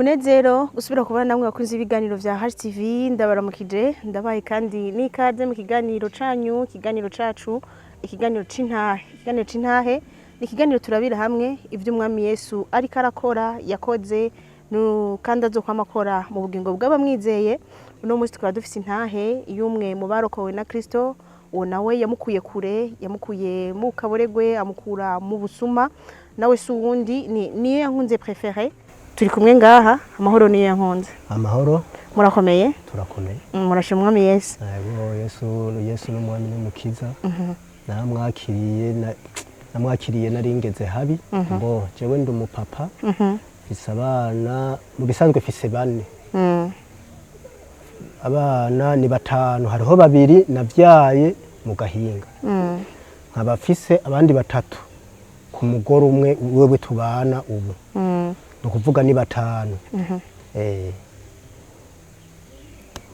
Umunezero gusubira kubana namwe bakunze ibiganiro vya HTV. Ndabaramukije, ndabaye kandi n'ikaze mu kiganiro canyu, ikiganiro cacu, ikiganiro c'intahe. Ikiganiro c'intahe ni ikiganiro turabira hamwe ivy'Umwami Yesu ariko arakora, yakoze kandi azokwama akora mu bugingo bw'abamwizeye. Uno munsi tukaba dufise intahe y'umwe mu barokowe na Kristo. Uwo nawe yamukuye kure, yamukuye mu kaboregwe, amukura mu busuma. Nawe si uwundi, ni Niyoyankunze Préféré. Turi kumwe ngaha. Amahoro, Niyoyankunze? Amahoro. Murakomeye? Turakomeye. Murashima Umwami Yesu? Yego, Yesu, Yesu n'Umwami n'Umukiza. Naramwakiriye, namwakiriye nari ngeze habi. Mbo jewe ndi umupapa, mfise abana. Mu bisanzwe mfise bane. Abana ni batanu, hariho babiri navyaye mu gahinga, nkaba mfise abandi batatu ku mugore umwe wewe tubana ubu. Ni ukuvuga ni batanu.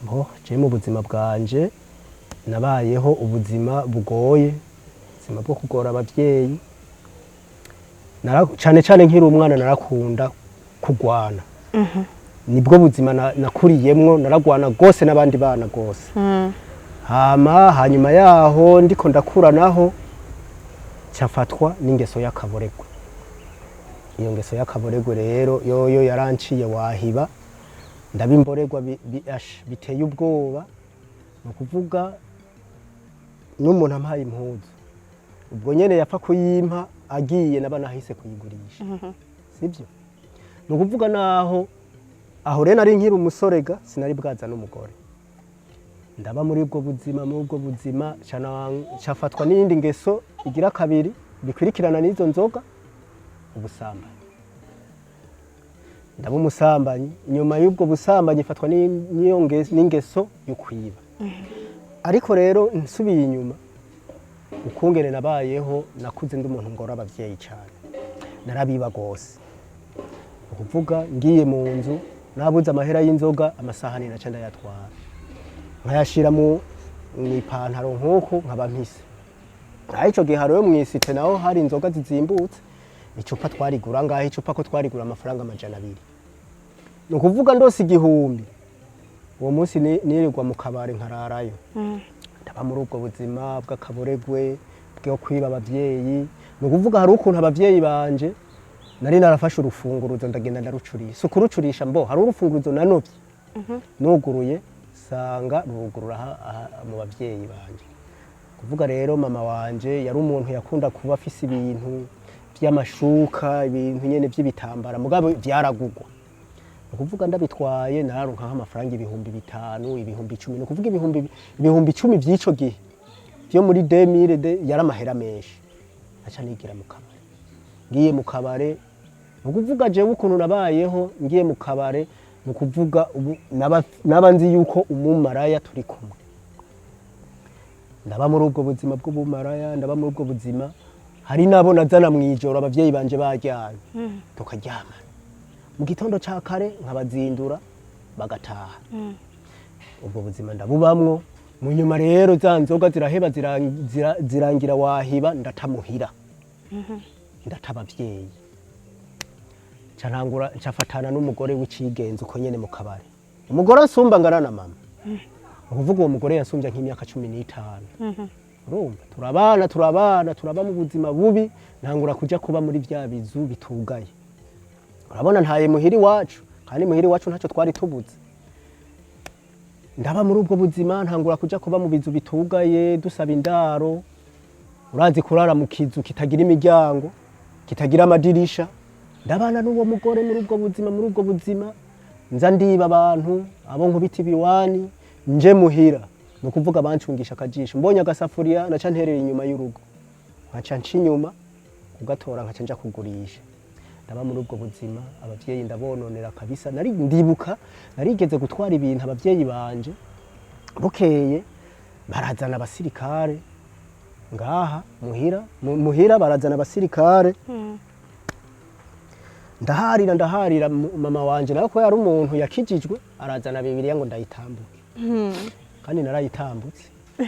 Mbo je mu buzima bwanje nabayeho ubuzima bugoye, ubuzima bwo kugora abavyeyi. Cane cane nkiri umwana narakunda kugwana. Nibwo buzima nakuriyemwo, naragwana gose n'abandi bana gose. Hama hanyuma yaho ndiko ndakura naho cafatwa n'ingeso y'akaboregwe. Iyo ngeso y'akaboregwe rero yoyo yaranciye wahiba, ndabimborerwa biteye ubwoba. Ni ukuvuga n'umuntu ampaye impuzu, ubwo nyene yapfa kuyimpa agiye, naba nahise kuyigurisha. Sibyo? Ni ukuvuga naho aho rero nari nkiri umusorega, sinari bwaza n'umugore. Ndaba muri ubwo buzima, muri ubwo buzima cafatwa n'iyindi ngeso igira kabiri bikurikirana n'izo nzoga, ubusambanyi. Ndaba umusambanyi. Nyuma y'ubwo busambanyi fatwa n'ingeso yo kwiba. Ariko rero nsubiye inyuma ukungene nabayeho, nakuze ndi umuntu ngora abavyeyi cyane, narabiba gose. Ni ukuvuga ngiye mu nzu nabuze amahera y'inzoga, amasahani naca ndayatwara nkayashira mu ipantaro nk'uku, nkaba mpise. Aho ico gihe hariho mw'isite naho hari inzoga zizimbutse. Icupa twarigura ngaho, icupa ko twarigura amafaranga 200. Ni ukuvuga ndose 1000 uwo munsi nirirwa mu kabare nkararayo. Ndaba muri ubwo buzima bw'akaboregwe, bwo kwiba abavyeyi. Ni ukuvuga hari ukuntu abavyeyi banje nari narafashe urufunguruzo, ndagenda ndarucurisha. Si ukurucurisha, mbo hari urufunguruzo nanovye, nuguruye sanga rugurura mu bavyeyi banje. Kuvuga rero mama wanje yari umuntu yakunda kuba afise ibintu vy'amashuka, ibintu nyene vy'ibitambara, mugabo vyaragugwa. Ni ukuvuga ndabitwaye nararonka nk'amafaranga 5000, 10,000. Ni ukuvuga 10,000 vy'ico gihe vyo muri 2000 de yari amahera menshi. Aca nigira mu kabare. Ngiye mu kabare, ni ukuvuga jewe ukuntu nabayeho, ngiye mu kabare, ni ukuvuga ubu naba nzi yuko umumaraya turi kumwe. Ndaba muri ubwo buzima bw'ubumaraya, ndaba muri ubwo buzima. Hari nabo nazana mw'ijoro abavyeyi banje baryamye, tukaryamana. Mu gitondo ca kare nkabazindura bagataha. Ubwo buzima ndabubamwo. Mu nyuma rero za nzoga ziraheba, zirangira wahiba, ndatamuhira, ndata abavyeyi, nca ntangura ncafatana n'umugore w'icigenzo uko nyene mu kabare. Umugore ansumba ngana na mama. Ni ukuvuga uwo mugore yansumbya nk'imyaka 15. Urumva turabana, turabana, turaba mu buzima bubi. Ntangura kuja kuba muri vya bizu bitugaye. Urabona ntaye muhira iwacu, kandi muhira iwacu ntacyo twari tubuze. Ndaba muri ubwo buzima, ntangura kuja kuba mu bizu bitugaye, dusaba indaro. Urazi kurara mu kizu kitagira imiryango, kitagira amadirisha. Ndabana n'uwo mugore muri ubwo buzima. Muri ubwo buzima nza ndiba abantu, abo nkubita ibiwani nje muhira. Ni ukuvuga bancungisha akajisho, mbonye agasafuriya naca nterera inyuma y'urugo, nkaca nca inyuma kugatora, nkaca nja kugurisha. Ndaba muri ubwo buzima, abavyeyi ndabononera kabisa. Nari ndibuka narigeze gutwara ibintu abavyeyi banje, bukeye barazana abasirikare ngaha muhira. Muhira barazana abasirikare. Ndaharira, ndaharira. Mama wanje nawe ko yari umuntu yakijijwe, arazana Bibiliya ngo ndayitambuke, kandi narayitambutse.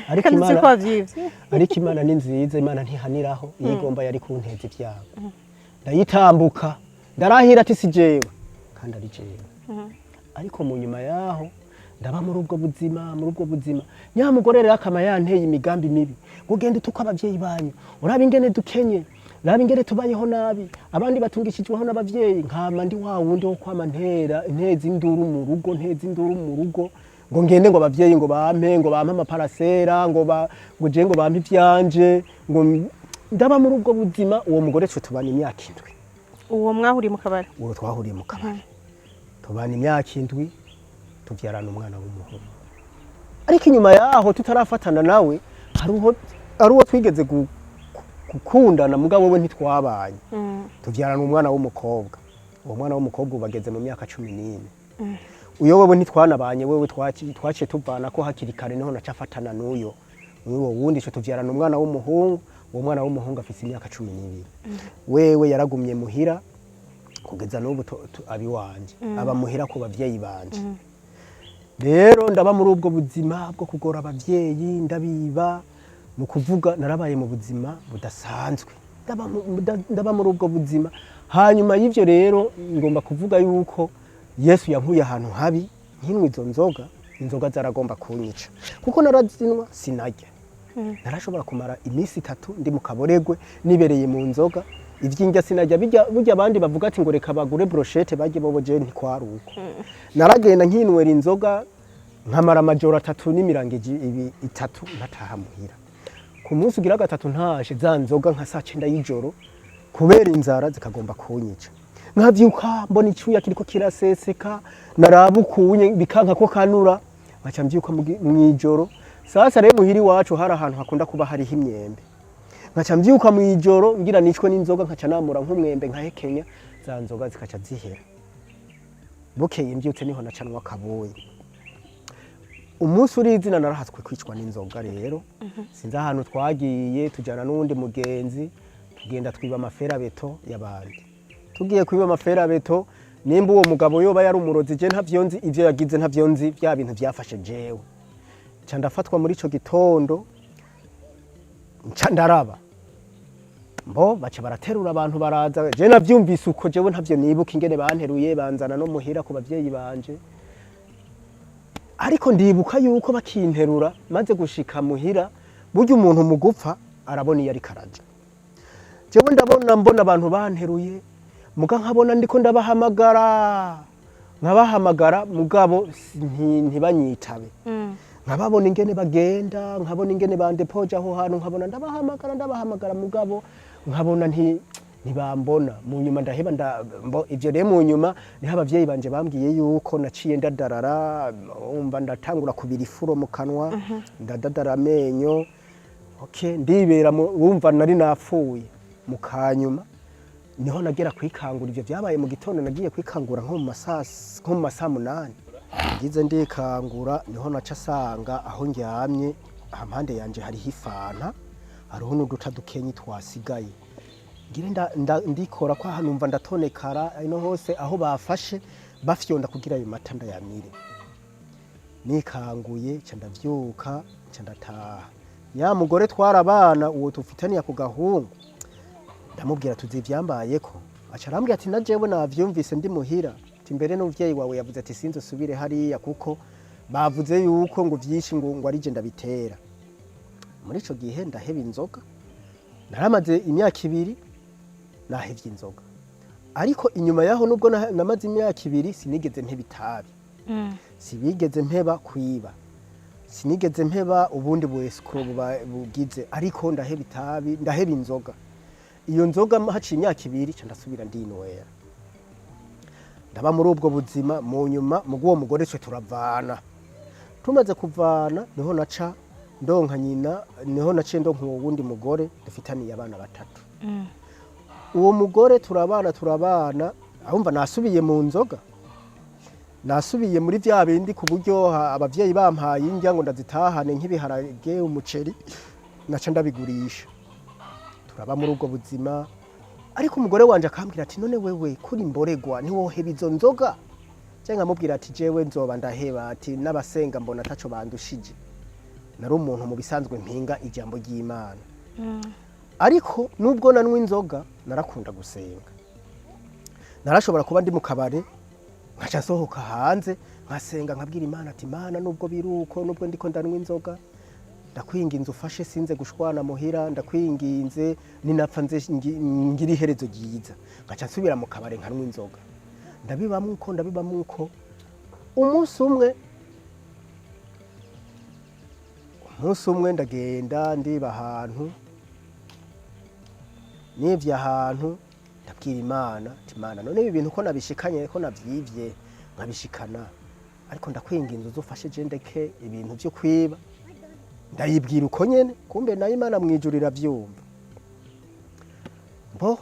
Ariko Kandi uzi Imana ko wavyivye. Ariko Imana ni nziza, Imana ntihaniraho. Iyo igomba yari kunteza ibyago. Ndayitambuka, ndarahira ati si jewe. Kandi ari jewe. Ariko mu nyuma yaho ndaba muri ubwo buzima, muri ubwo buzima nyamugore rero akama yanteye imigambi mibi, ngo genda utuke abavyeyi banyu, urabe ingene dukenye, raba ingene tubayeho nabi, abandi batungishijweho n'abavyeyi. Nkama ndi wa wundi wo kwama ntera nteza induru mu rugo, nteza induru mu rugo, ngo ngende ngo abavyeyi ngo bampe amaparasera, ngo je ngo bampe ivyanje, ngo ndaba muri ubwo buzima. Uwo mugore twe tubana imyaka 7. Uwo mwahuriye mu kabari? Uwo twahuriye mu kabari, tubana imyaka 7, tuvyarana umwana w'umuhungu. Ariko inyuma yaho tutarafatana nawe, hari uwo twigeze gukundana, mugabo we ntitwabanye. Tuvyarana umwana w'umukobwa. Uwo mwana w'umukobwa ubu ageze mu myaka 14. Uyo wewe ntitwanabanye, wewe twaciye tuvana ko hakiri kare, niho naca afatana n'uyo n'uwo wundi, ico tuvyarana umwana w'umuhungu. Uwo mwana w'umuhungu afise imyaka 12. Wewe yaragumye muhira kugeza n'ubu, abi wanje aba muhira ku bavyeyi banje. Rero ndaba muri ubwo buzima bwo kugora abavyeyi, ndabiba, ni ukuvuga narabaye mu buzima budasanzwe. Ndaba muri ubwo buzima. Hanyuma y'ivyo rero ngomba kuvuga yuko Yesu yankuye ahantu habi. Nkinywa izo nzoga, inzoga zaragomba kunyica kuko narazinwa sinarya. Narashobora kumara iminsi 3 ndi mu kaboregwe, nibereye mu nzoga, ivy'indya sinarya. Bijya burya abandi bavuga ati ngo reka bagure brochette barye bobo, je ntikwari uko. Naragenda nkinywera inzoga, nkamara amajoro 3 n'imirango 3 ntataha muhira. Ku munsi ugira gatatu ntashe, za nzoga nka saa 9 y'ijoro, kubera inzara zikagomba kunyica. Nkavyuka mbona icyuya kiriko kiraseseka, naraba ukunye bikanka ko kanura, nkaca mbyuka mw'ijoro. Sasa rero muhira iwacu hari ahantu hakunda kuba hariho imyembe. Nkaca mbyuka mw'ijoro ngira nicwe n'inzoga, nkaca namura nk'umwembe nkahekenya, za nzoga zikaca zihera. Bukeye mbyutse niho naca nywa akabuye. Umunsi uri izina narahatswe kwicwa n'inzoga. Rero sinzi ahantu twagiye, tujyana n'uwundi mugenzi, tugenda twiba amaferabeto y'abandi. Tugiye kwiba amaferabeto, nimba uwo mugabo yoba yari umurozi, je ntavyo nzi, ivyo yagize ntavyo nzi, bya bintu byafashe jewe, nca ndafatwa muri ico gitondo, nca ndaraba mbo baca baraterura abantu baraza. Je navyumvise uko, jewe ntavyo nibuka ingene banteruye banzana no muhira ku bavyeyi banje. Ariko ndibuka yuko bakinterura, maze gushika muhira, burya umuntu mu gupfa arabona iyo ariko araja. Jewe ndabona, mbona abantu banteruye, muga nkabona ndiko ndabahamagara, nkabahamagara, mugabo ntibanyitabe. Nkababona ingene bagenda, nkabona ingene bandepoje aho hantu, nkabona ndabahamagara, ndabahamagara, mugabo nkabona ntibambona. Mu nyuma ndaheba ivyo rero mu nyuma niho abavyeyi banje bambwiye yuko naciye ndadarara, umva ndatangura kubira ifuro mu kanwa, ndadadara amenyo. Okay, ndibera wumva nari napfuye. Mu kanyuma niho nagera kwikangura. Ivyo vyabaye mu gitondo, nagiye kwikangura nko mu masaa 8. Ngize ndikangura, niho naca asanga aho ndyamye hampande yanje hariho ifanta, hariho n'uduta dukenyi twasigaye. Ngire ndikora ko aha numva ndatonekara ino hose aho bafashe bafyonda kugira ayo mata ndayamire. Nikanguye nca ndavyuka, nca ndataha. Ya mugore twarabana, uwo tufitaniye ako gahungu, ndamubwira tuzi ivyambayeko. Aca arambwira ati na jewe navyumvise ndi muhira, ati mbere n'umuvyeyi wawe yavuze ati sinzi usubire hariya kuko bavuze yuko ngo vyinshi ngo ari je ndabitera. Muri ico gihe ndaheba inzoga. Naramaze imyaka 2 nahevye inzoga, ariko inyuma yaho nubwo namaze imyaka 2, sinigeze mpeba itabi, sibigeze mpeba kwiba, sinigeze mpeba ubundi bu escroc bugize, ariko ndaheba itabi, ndaheba inzoga. Iyo nzoga haciye imyaka 2 ca ndasubira ndinywera. Ndaba muri ubwo buzima. Mu nyuma mu uwo mugore twe turavana. Tumaze kuvana niho naca ndonka nyina, niho naciye ndonka uwo wundi mugore dufitaniye abana batatu. Uwo mugore turabana, turabana, ahumva nasubiye mu nzoga, nasubiye muri vya bindi, ku buryo abavyeyi bampaye indya ngo ndazitahane nk'ibiharage, umuceri, naca ndabigurisha. Turaba muri ubwo buzima, ariko umugore wanje akambwira ati none wewe kuri mboregwa ntiwoheba izo nzoga? Cyangwa nkamubwira ati jewe nzoba ndaheba, ati n'abasenga mbona ataco bandushije. Nari umuntu mu bisanzwe mpinga ijambo ry'Imana, ariko nubwo nanywa inzoga narakunda gusenga. Narashobora kuba ndi mu kabare. Nkaca nsohoka hanze, nkasenga, nkabwira Imana ati: "Imana, nubwo biruko, nubwo ndiko ndanywa inzoga, ndakwinginze ufashe sinze gushwana muhira, ndakwinginze ninapfa nze ngire iherezo ryiza." Nkaca nsubira mu kabare nkanywa inzoga. Ndabibamwo uko, ndabibamwo uko. Umunsi umwe ndagenda ndiba ahantu, nivye ahantu, ndabwira Imana ati: "Imana, none ibi bintu ko nabishikanye, ko navyivye nkabishikana, ariko ndakwinginze uzufashe je ndeke ibintu vyo kwiba." Ndayibwira uko nyene, kumbe nayo Imana mwijuru iravyumva. Mbo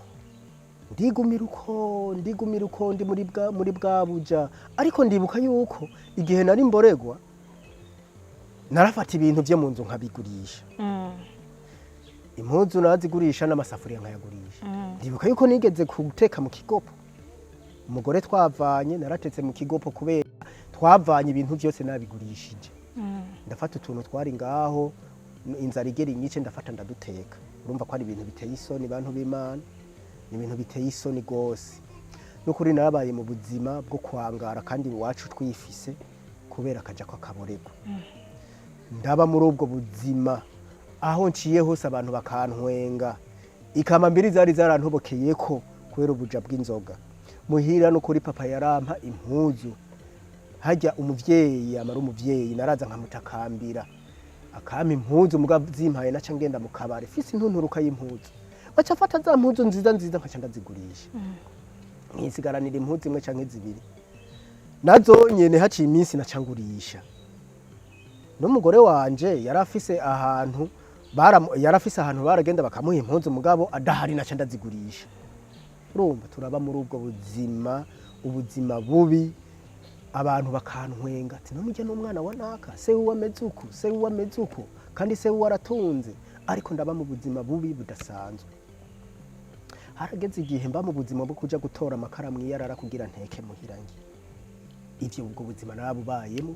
ndigumira uko, ndigumira uko, ndi muri bwa buja. Ariko ndibuka yuko igihe nari mboregwa narafata ibintu vyo mu nzu nkabigurisha. Impuzu narazigurisha n'amasafuriya nkayagurisha. Ndibuka yuko nigeze guteka mu kigopo, umugore twavanye, naratetse mu kigopo kubera twavanye ibintu byose nabigurishije. Ndafata utuntu twari ngaho, inzara igera inyice, ndafata ndaduteka. Urumva ko ari ibintu biteye isoni, bantu b'Imana, ni ibintu biteye isoni rwose. N'ukuri narabaye mu buzima bwo kwangara kandi iwacu twifise, kubera akaja kw'akaborego. Ndaba muri ubwo buzima, aho nciye hose abantu bakantwenga. Ikama mbiri zari zarantobokeyeko kubera ubuja bw'inzoga. Muhira n'ukuri papa yarampa impuzu, hajya umuvyeyi amara umuvyeyi, naraza nkamutakambira akampa impuzu. Muga zimpaye naca ngenda mu kabare fise intunturuka y'impuzu, baca afata za mpuzu nziza nziza nkaca ndazigurisha, nkisigaranira impuzu imwe canke zibiri, nazo nyene haciye iminsi naca ngurisha. N'umugore wanje yari afise ahantu yari afise ahantu baragenda bakamuha impuzu, mugabo adahari naca ndazigurisha. Urumva turaba muri ubwo buzima, ubuzima bubi, abantu bakantwenga ati: "None ujya n'umwana wa naka, se wiwe ameze uku, se wiwe ameze uku, kandi se wiwe aratunze." Ariko ndaba mu buzima bubi budasanzwe. Harageze igihe mba mu buzima bwo kuja gutora amakara mwiyarara kugira nteke muhirange. Ivyo ubwo buzima narabubayemo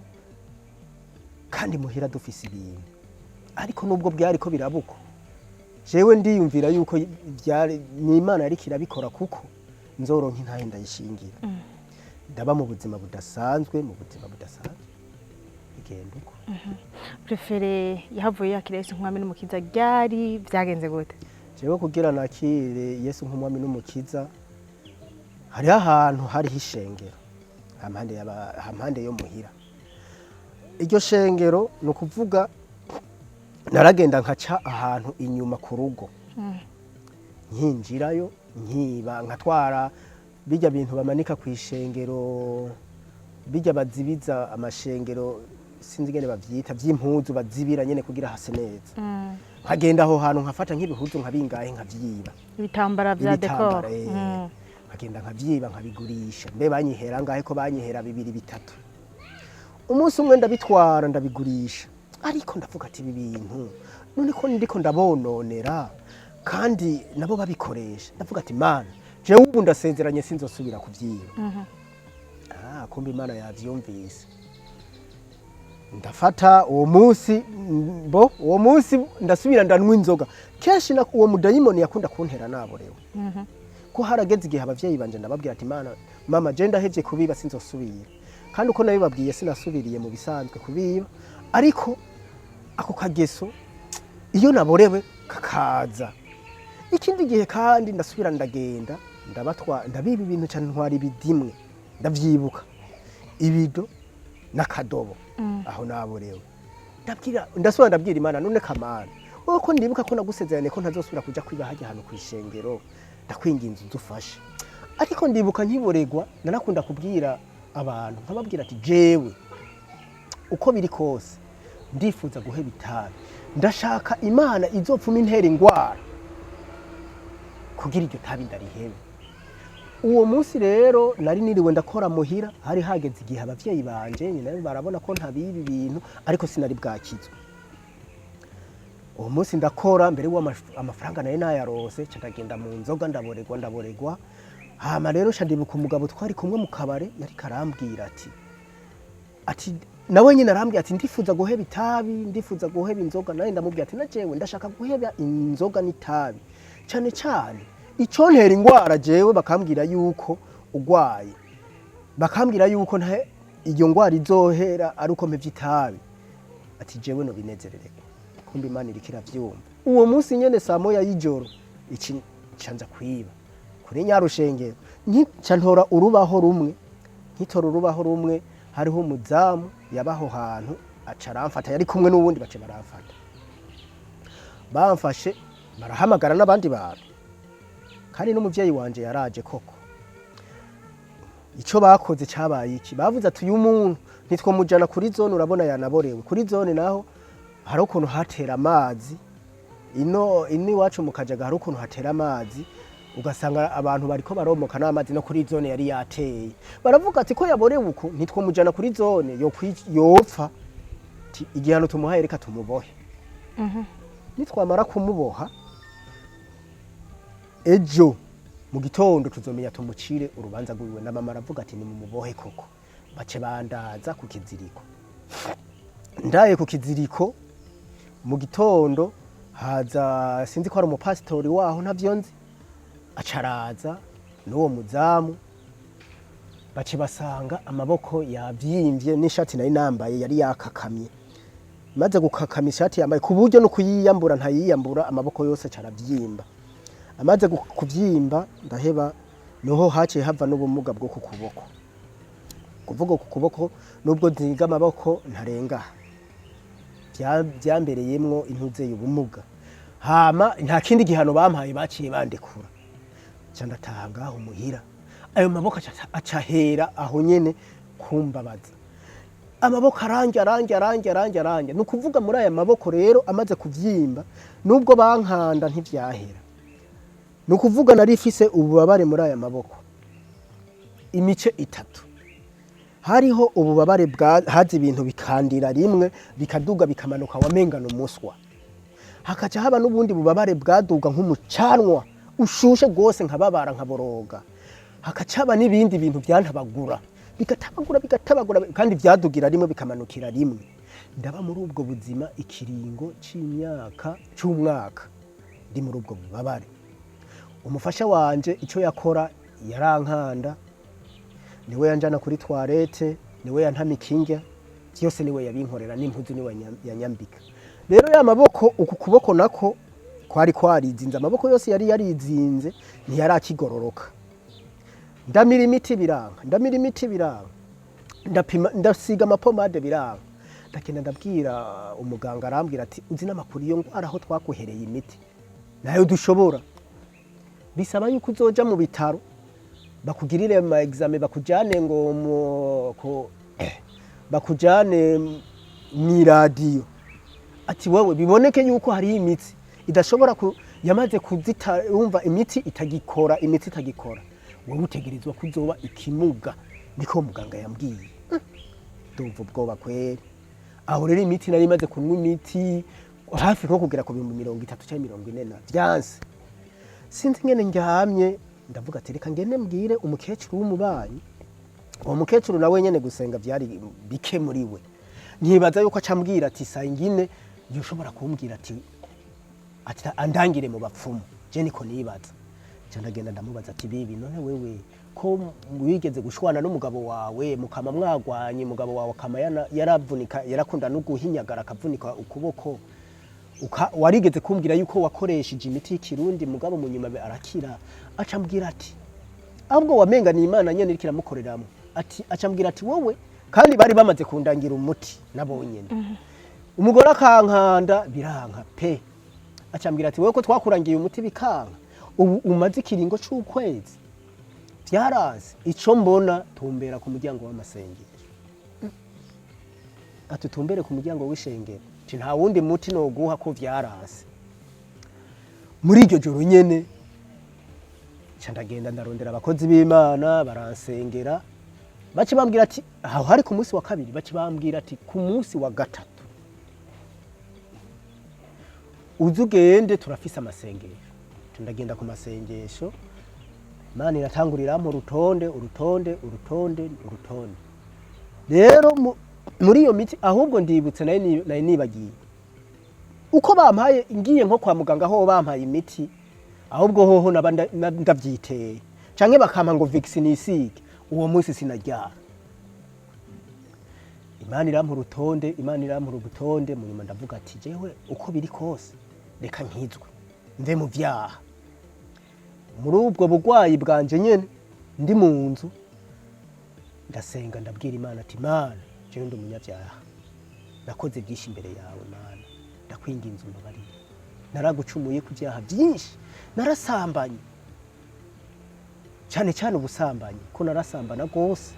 kandi muhira dufise ibintu, ariko nubwo byariko birabuko, jewe ndiyumvira yuko byari ni Imana yariko irabikora, kuko nzoronka intahe ndayishingira. Ndaba mu buzima budasanzwe, mu buzima budasanzwe, bigenda uko. Préféré yahavuye yakira Yesu nk'umwami n'umukiza ryari? Byagenze gute? Jewe kugira nakire Yesu nk'umwami n'umukiza, hariho ahantu hariho ishengero hampande yo muhira. Iryo shengero, ni ukuvuga naragenda nkaca ahantu inyuma ku rugo, nkinjirayo, nkiba, nkatwara bijya bintu bamanika ku ishengero, bijya bazibiza amashengero, sinzi ingene bavyita, vy'impuzu bazibira nyene kugira hase neza. Nkagenda aho hantu nkafata nk'ibihuzu nka bingahe nkavyiba. Ibitambara vya Ibitambara, décor. Nkagenda nkavyiba nkabigurisha. Mbe banyihera ngahe? Ko banyihera bibiri, bitatu. Umunsi umwe ndabitwara ndabigurisha, ariko ndavuga ati: "Ibi bintu none ko ndiko ndabononera kandi nabo babikoresha?" Ndavuga ati: "Mana, jewe ubu ndasezeranye sinzosubira kuvyiba." Ah, kumbe Imana yavyumvise. Ndafata uwo munsi, mbo uwo munsi ndasubira ndanywa inzoga kenshi. Na uwo mudayimoni yakunda kuntera naborewe, ko harageze igihe abavyeyi banje ndababwira ati: "Mana, mama, je ndahevye kubiba, sinzosubira." Kandi uko nabibabwiye sinasubiriye mu bisanzwe kubiba, ariko ako kageso iyo naborewe kakaza. Ikindi gihe kandi ndasubira ndagenda ndabatwa, ndabiba ibintu cyane, ntwara ibidimwe, ndavyibuka, ibido n'akadobo. Aho naborewe ndabwira, ndasubira ndabwira Imana: "None kamana, wowe ko ndibuka ko nagusezeranye ko ntazosubira kuja kwiba hajya ahantu kw'ishengero, ndakwinginze unzufashe." Ariko ndibuka nkiboregwa narakunda kubwira abantu, nkababwira ati: "Jewe uko biri kose ndifuza guheba itabi, ndashaka Imana izopfuma intera ingwara kugira iryo tabi ndarihebe." Uwo munsi rero nari niriwe ndakora muhira, hari hageze igihe abavyeyi banje nyina barabona ko ntabiba ibintu, ariko sinari bwakizwe. Uwo munsi ndakora mbere amafaranga nayo nayarose, nca ndagenda mu nzoga, ndaboregwa, ndaboregwa. Hama rero nca ndibuka umugabo twari kumwe mu kabare yariko arambwira ati nawe nyine arambwira ati: "Ndifuza guheba itabi, ndifuza guheba inzoga." Nawe ndamubwira ati: "Na jewe ndashaka guheba inzoga n'itabi, cane cane icontera ingwara." Jewe bakambwira yuko ugwaye Bakambwira yuko nta iyo ngwara izohera ari uko mpevye itabi, ati jewe no binezerererwa. Kumbe Imana iriko iravyumva. Uwo munsi nyene saa 1 y'ijoro iki ncanza kwiba kuri nyarushengero, nca ntora urubaho rumwe. Nkitora urubaho rumwe, hariho umuzamu yabaho hantu, aca aramfata, yari kumwe n'uwundi, baca baramfata. Bamfashe barahamagara n'abandi bantu, kandi n'umuvyeyi wanje yaraje koko. Ico bakoze cabaye iki? Bavuze ati uyu muntu ntitwomujana kuri zone, urabona yanaborewe. Kuri zone naho hari ukuntu hatera amazi. Ino iwacu mu Kajaga hari ukuntu hatera amazi, ugasanga abantu bariko baromoka n'amazi, no kuri zone yari yateye. Baravuga ati ko yaborewe uku, ntitwomujana kuri zone, yopfa. Ati igihano tumuhaye, reka tumubohe. Nitwamara kumuboha, ejo mu gitondo tuzomenya tumucire urubanza rwiwe. Na mama aravuga ati nimumubohe koko. Bace bandaza ku kiziriko. Ndaye ku kiziriko, mu gitondo haza, sinzi ko ari umupasitori waho, ntavyo nzi, acaraza n'uwo muzamu. Bace basanga amaboko yavyimvye n'ishati nari nambaye yari yakakamye. Maze gukakama, ishati yambaye ku buryo no kuyiyambura ntayiyambura, amaboko yose acaravyimba. Amaze kuvyimba ndaheba, niho haciye hava n'ubumuga bwo ku kuboko. Kuvuga ku kuboko, nubwo nziga amaboko ntarenga, vyambereyemwo intuzeye ubumuga. Hama nta kindi gihano bampaye, baciye bandekura, nca ndataha ngaho muhira. Ayo maboko aca ahera aho nyene kumbabaza. Amaboko aranja, aranja, aranja, aranja, aranja. Ni ukuvuga muri aya maboko rero amaze kuvyimba, nubwo bankanda ntivyahera. Ni ukuvuga nari ifise ububabare muri aya maboko imice itatu. Hariho ububabare bwa haza ibintu bikandira rimwe, bikaduga, bikamanuka, wamengana umuswa. Hakaca haba n'ubundi bubabare bwaduga nk'umucanwa ushushe rwose, nkababara, nkaboroga. Hakaca haba n'ibindi bintu byantabagura, bigatabagura, bigatabagura, kandi byadugira rimwe, bikamanukira rimwe. Ndaba muri ubwo buzima ikiringo c'imyaka, c'umwaka, ndi muri ubwo bubabare. Umufasha wanje icyo yakora, yarankanda, niwe yanjana kuri toilette, niwe yantamika indya, byose niwe yabinkorera, n'impuzu niwe yanyambika. Rero ya maboko, uku kuboko nako kwari kwarizinze, amaboko yose yari yarizinze, ntiyari akigororoka. Ndamira imiti biranga, ndamira imiti biranga, ndapima, ndasiga amapomade biranga. Ndagenda ndabwira umuganga, arambwira ati uzi n'amakuru, iyo ngwara aho twakuhereye imiti nayo dushobora, bisaba yuko uzoja mu bitaro bakugirire ama examen, bakujane ngo bakujane mw'iradiyo, ati wewe biboneke yuko hariho imitsi idashobora yamaze kuzita, wumva imiti itagikora, imitsi itagikora, wowe utegerezwa kuzoba ikimuga. Niko muganga yambwiye. Ndumva ubwoba kweri. Aho rero imiti nari imaze kunywa imiti hafi nko kugera ku 30,000 cyangwa 40 na vyanse. Sinzi ingene ndyamye, ndavuga ati reka ngende mbwire umukecuru w'umubanyi. Uwo mukecuru nawe nyene gusenga vyari bike muri we. Nkibaza yuko acambwira ati saa ingine yoshobora kumbwira ati andangire mu bapfumu. Je niko nibaza. Nca ndagenda ndamubaza ati bibi, none wewe ko wigeze gushwana n'umugabo wawe, mukama mwagwanye, umugabo wawe akama yaravunika, yarakunda no guhinyagara akavunika ukuboko, warigeze kumbwira yuko wakoresheje imiti y'ikirundi, mugabo mu nyuma arakira. Acambwira ati ahubwo wamenga ni Imana nyene iriko iramukoreramwo. Ati acambwira ati wowe kandi bari bamaze kundangira umuti nabo nyene, umugore akankanda biranka pe. Acambwira ati wowe ko twakurangiye umuti bikanka, ubu umaze ikiringo c'ukwezi vyaranse, ico mbona tumbera ku muryango w'amasengesho. Ati tumbere ku muryango w'ishengero, ati nta wundi muti noguha ko vyaranse. Muri iryo joro nyene nca ndagenda ndarondera abakozi b'Imana, baransengera. Bace bambwira ati aho hari ku munsi wa kabiri, bace bambwira ati ku munsi wa gatatu uze ugende, turafise amasengesho. Nca ndagenda ku masengesho. Imana iratangurirampo urutonde, urutonde, urutonde, urutonde. Rero muri iyo miti, ahubwo ndibutse, nari nibagiye uko bampaye, ngiye nko kwa muganga ho bampaye imiti, ahubwo hoho naba ndavyiteye canke bakampa ngo Vicks nisige. Uwo munsi sinaryama. Imana irampa urutonde, Imana irampa urutonde. Mu nyuma ndavuga ati: "Jewe uko biri kose reka nkizwe, mve mu vyaha." Muri ubwo burwayi bwanje nyene, ndi mu nzu ndasenga, ndabwira Imana ati: "Mana, jewe ndi umunyabyaha, nakoze byinshi imbere yawe. Mana, ndakwinginze umbabarire, naragucumuye ku byaha byinshi, narasambanye, cyane cyane ubusambanyi, ko narasambana rwose.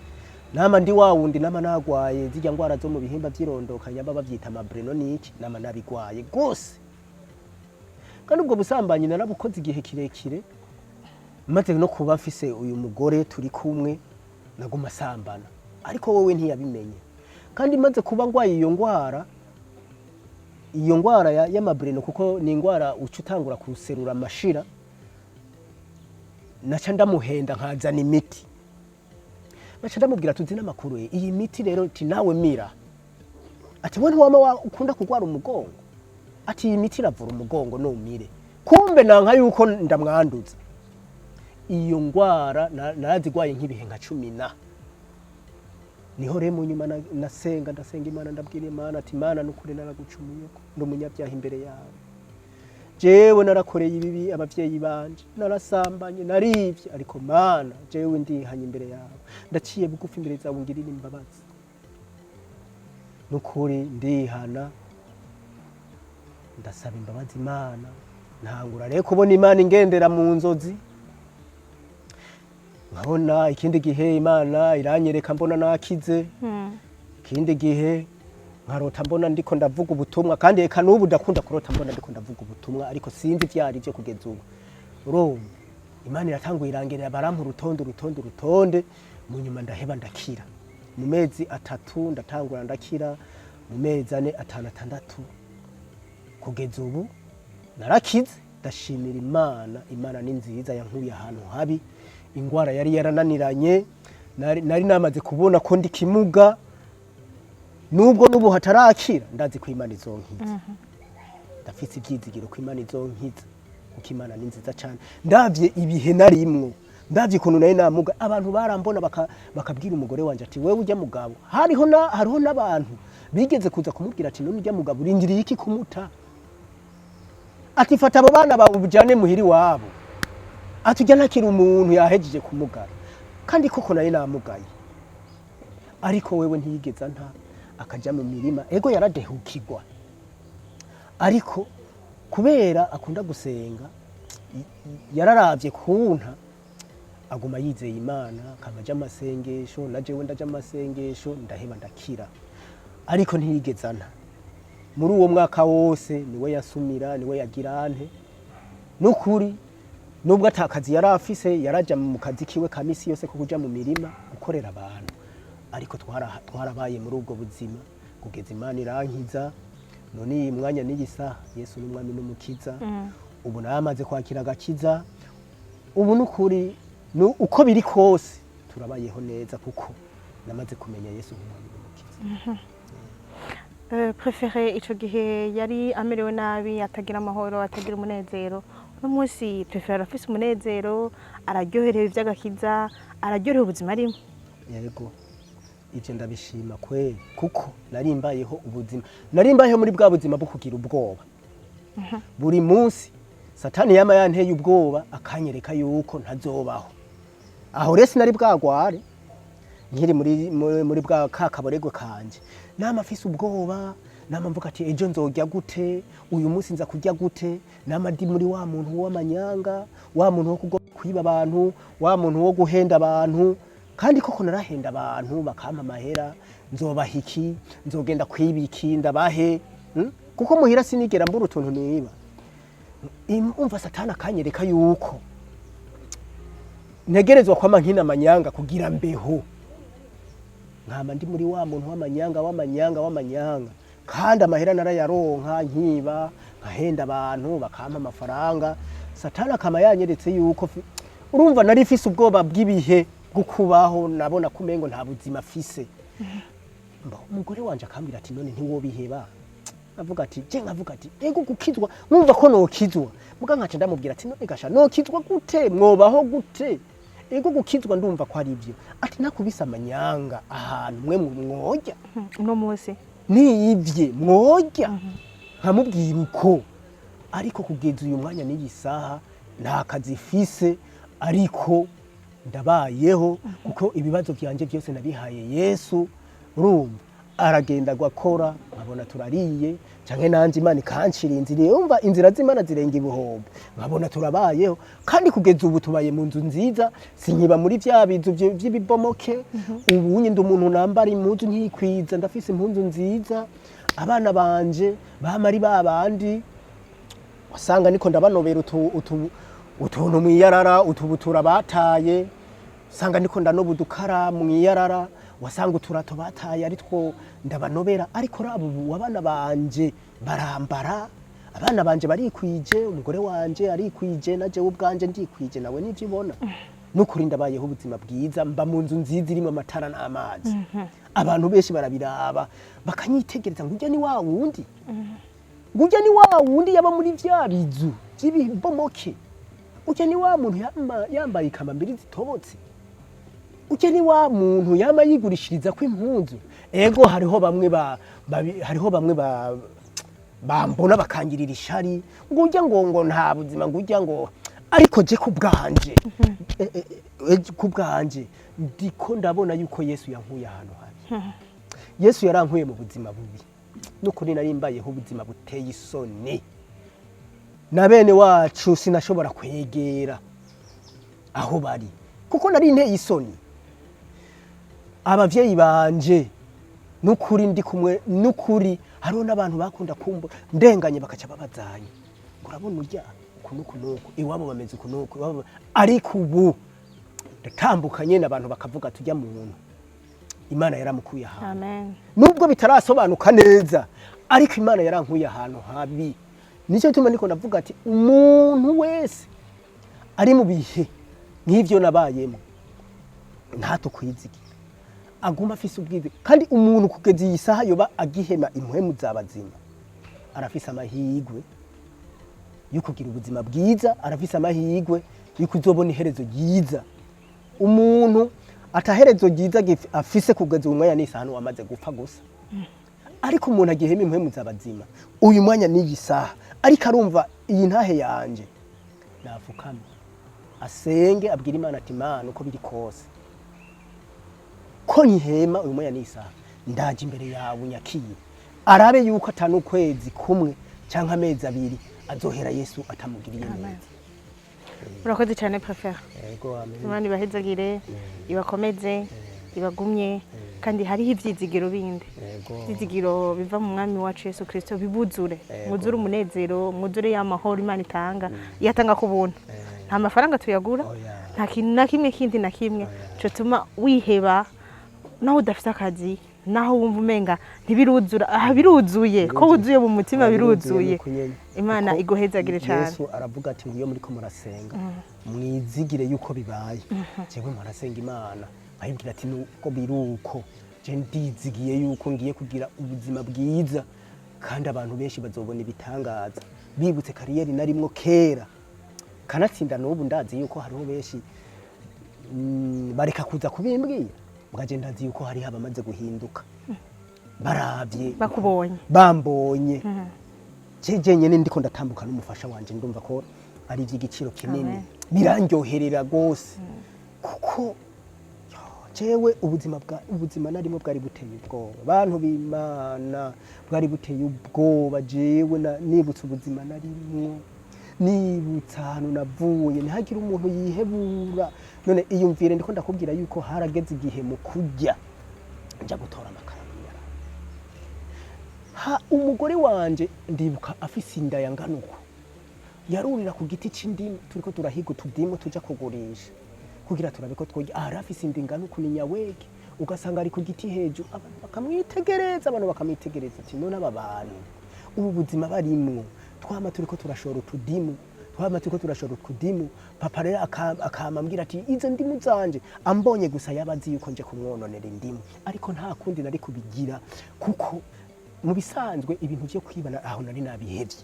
Nama ndi wa wundi, nama nagwaye zirya ngwara zo mu bihimba by'irondoka, nyamba bavyita amabreno niki, nama nabigwaye rwose. Kandi ubwo busambanyi narabukoze igihe kirekire. Maze no kuba mfise uyu mugore turi kumwe, naguma sambana, ariko wowe ntiyabimenye. Kandi maze kuba ngwaye iyo ngwara y'amabreno, kuko ni ingwara uca utangura kuserura amashira, naca ndamuhenda nkazana imiti, naca ndamubwira tuzi n'amakuru ye, iyi miti rero, ati nawe mira, ati we ntiwama ukunda kurwara umugongo, ati iyi miti iravura umugongo, numire." Kumbe nanka yuko ndamwanduza iyo ngwara. Narazigwaye nk'ibihe nka 10 na niho rero mu nyuma nasenga, ndasenga Imana, ndabwira Imana ati: "Imana, nukuri naragucumuyeko, ndi umunyabyaha imbere yawe. Jewe narakoreye ibibi abavyeyi banje, narasambanye, narivye, ariko Mana, jewe ndihanye imbere yawe, ndaciye bugufi imbere zawe, ngirira imbabazi." Nukuri ndihana, ndasaba imbabazi Imana. Ntangura rero kubona Imana ingendera mu nzozi, nkabona ikindi gihe Imana iranyereka mbona nakize, ikindi gihe nkarota mbona ndiko ndavuga ubutumwa. Kandi eka n'ubu ndakunda kurota mbona ndiko ndavuga ubutumwa, ariko sinzi ivyo ari byo kugeza ubu." Urumva Imana iratanguye irangerera, barampa urutonde, urutonde, urutonde. Mu nyuma ndaheba ndakira. Mu mezi 3 ndatangura ndakira, mu mezi 4, 5, 6, kugeza ubu narakize. Ndashimira Imana. Imana ni nziza, yankuye ahantu habi. Ingwara yari yarananiranye, nari namaze kubona ko ndi kimuga. Nubwo n'ubu hatarakira, ndazi ko Imana izonkiza. Ndafise ibyizigiro ko Imana izonkiza, kuko Imana ni nziza cyane. Ndavye ibihe narimwo, ndavye ukuntu nari namuga, abantu barambona bakabwira umugore wanje ati: "Wewe ujya mugabo." Hariho n'abantu bigeze kuza kumubwira ati: "None ujya mugabo urindiriye iki kumuta?" Ati: "Fata abo bana bawe ubujane muhiri wabo." Ati: "Ujya ntakiri umuntu, yahejeje kumugara." Kandi koko nari namugaye, ariko wewe ntiyigeze anta, akaja mu mirima. Ego, yaradehukirwa, ariko kubera akunda gusenga, yararavye kunta aguma yizeye Imana, akama aja amasengesho, na jewe ndaja amasengesho, ndaheba ndakira, ariko ntiyigeze anta. Muri uwo mwaka wose niwe yasumira, niwe yagira ante. Nukuri nubwo atakazi yari afise, yaraja mu kazi kiwe ka misi yose ko kuja mu mirima gukorera abantu, ariko twarabaye muri ubwo buzima kugeza Imana irankiza. None iyi mwanya n'iyi saha, Yesu n'umwami n'umukiza. Ubu namaze kwakira agakiza. Ubu nukuri uko biri kose turabayeho neza, kuko namaze kumenya Yesu nk'umwami n'umukiza. Préféré ico gihe yari amerewe nabi, atagira amahoro, atagira umunezero. Uno munsi Préféré arafise umunezero, araryoherewe ivy'agakiza, araryoherewe ubuzima arimo. Yego, ivyo ndabishima kweli, kuko nari mbayeho ubuzima, nari mbayeho muri bwa buzima bwo kugira ubwoba buri munsi. Satani yama yanteye ubwoba, akanyereka yuko ntazobaho. Aho rero sinari bwagware, nkiri muri bwa ka kaboregwe kanje, nama afise ubwoba, nama mvuga ati: "Ejo nzorya gute? Uyu munsi nza kurya gute?" Nama ndi muri wa muntu w'amanyanga, wa muntu wo kugomba kwiba abantu, wa muntu wo guhenda abantu. Kandi koko narahenda abantu, bakampa amahera. Nzobaha iki? Nzogenda kwiba iki ndabahe? Kuko muhira sinigera mbura utuntu niba. Umva, Satani akanyereka yuko ntegerezwa kwama nkina amanyanga kugira mbeho. Nkama ndi muri wa muntu w'amanyanga, w'amanyanga, w'amanyanga. Kandi amahera narayaronka nkiba, nkahenda abantu, bakampa amafaranga. Satani akama yanyeretse yuko urumva nari mfise ubwoba bw'ibihe bwo kubaho, nabona ko umengo nta buzima afise. Umugore wanje akambwira ati: "None ntiwobiheba?" Avuga ati, je nkavuga ati: "Ego, gukizwa, nkumva ko nokizwa." Muga nkaca ndamubwira ati: "None gasha, nokizwa gute? Mwobaho gute?" Ego, gukizwa ndumva ko ari ibyo, ati nakubise amanyanga ahantu mwe mworya. Uno munsi Niyivye mworya, nkamubwira uko. Ariko kugeza uyu mwanya n'iyi saha nta kazi ifise, ariko ndabayeho kuko ibibazo byanje byose nabihaye Yesu. Urumva, aragenda agakora, nkabona turariye, canke nanje Imana ikancira inzira. Yumva, inzira z'Imana zirenga ibihumbi, nkabona turabayeho. Kandi kugeza ubu tubaye mu nzu nziza, sinkiba muri vya bizu vy'ibibomoke. Ubu ndi umuntu nambara impuzu nkikwiza, ndafise impuzu nziza. Abana banje bama ari babandi wasanga niko ndabanobera utuntu mwiyarara, utubutura bataye, usanga niko ndanoba udukara mwiyarara, wasanga uturato bataye ari two ndabanobera. Ariko raba ubu abana banje barambara, abana banje barikwije, umugore wanje arikwije, na jewe ubwanje ndikwije, nawe nivyo ubona. Nukuri ndabayeho ubuzima bwiza, mba mu nzu nziza irimo amatara n'amazi. Abantu benshi barabiraba bakanyitegereza ngo urya ni wa wundi, ngo urya ni wa wundi yaba muri vya bizu vy'ibibomoke, urya ni wa muntu yambaye ikambambiri zitobotse, urya ni wa muntu yama yigurishiriza ko impuzu. Ego, hariho bamwe hariho bamwe bambona bakangirira ishari, ngo urya ngo nta buzima, ngo urya ngo. Ariko je ku bwanje, ku bwanje ndiko ndabona yuko Yesu yankuye ahantu habi. Yesu yarankuye mu buzima bubi. Nukuri nari mbayeho ubuzima buteye isoni, na bene wacu sinashobora kwegera aho bari kuko nari nteye isoni. Abavyeyi banje, nukuri ndi kumwe, nukuri hariho n'abantu bakunda kumva ndenganye bakaca babazanya ngo urabona urya uku nuku nuku, iwabo bameze uku nuku, iwabo. Ariko ubu ndatambuka nyene abantu bakavuga tujya muntu Imana yaramukuye ahantu. Amen. Nubwo bitarasobanuka neza, ariko Imana yarankuye ahantu habi. Nicyo gituma niko ndavuga ati umuntu wese ari mu bihe nk'ivyo nabayemo ntatukwizigira, aguma afise ubwize. Kandi umuntu kugeza iyi saha yoba agihema impwemu z'abazima, arafise amahirwe yo kugira ubuzima bwiza, arafise amahirwe yo kuzobona iherezo ryiza. Umuntu ataherezo ryiza afise kugeza uyu mwanya n'isaha wamaze gupfa gusa. Ariko umuntu agihema impwemu z'abazima uyu mwanya n'iyi saha, ariko arumva iyi ntahe yanje, nafukame asenge, abwira Imana ati: "Imana, uko biri kose ko nkihema uyu mwanya n'isaha, ndaje imbere yawe, unyakiye." Arabe yuko atanu ukwezi kumwe cyangwa amezi 2 azohera Yesu atamugiriye neza. Urakoze cyane, Préfère. Yego, amen. Imana ibahezagire, ibakomeze, ibagumye. Kandi hariho ivyizigiro bindi, ivyizigiro biva mu Mwami wacu Yesu Kristo bibuzure. Mwuzure umunezero, mwuzure ya mahoro Imana itanga, iyo atanga ku buntu. Nta mafaranga tuyagura. Oya. Nta kintu na kimwe kindi na kimwe cotuma wiheba, naho udafite akazi, naho wumva umenga ntibiruzura. Aha biruzuye, ko wuzuye mu mutima, biruzuye. Nuko nyene. Imana Kuko iguhezagire cyane. Yesu aravuga ati ngo iyo muriko murasenga mwizigire yuko bibaye. Jewe murasenga Imana nkayibwira ati nuko biruko, je ndizigiye yuko ngiye kugira ubuzima bwiza, kandi abantu benshi bazobona ibitangaza bibutse carrière narimwo kera. Kanatsinda n'ubu ndazi yuko hariho benshi bareka kuza kubimbwira, mwaje ndazi yuko hariho abamaze guhinduka baravye bakubonye. Bambonye jeje nyene ndiko ndatambuka n'umufasha wanje, ndumva ko ari iby'igiciro kinini. Amen. Birandyoherera rwose kuko yo, jewe ubuzima narimo bwari buteye ubwoba, bantu b'Imana, bwari buteye ubwoba. Jewe nibutse ubuzima narimwo, nibutse ahantu navuye, ntihagire umuntu yihebura. None iyumvire, ndiko ndakubwira yuko harageze igihe mu kurya nja gutora amakara mw'iyarara. Ha umugore wanje ndibuka afise inda yangana uko, yarurira ku giti c'indimu, turiko turahiga utudimu tuja kugurisha kugira turabe ko tworya. Ahari afise inda ingana uku, ni nyawege, ugasanga ari ku giti hejuru, abantu bakamwitegereza, abantu bakamwitegereza ati none aba bantu ubu buzima barimwo? Twama turiko turashora utudimu, twama turiko turashora utudimu. Papa rero akama ambwira ati izo ndimu zanje, ambonye gusa yaba azi yuko nje kumwononera indimu. Ariko nta kundi nari kubigira kuko mu bisanzwe ibintu vyo kwibana aho nari nabihevye,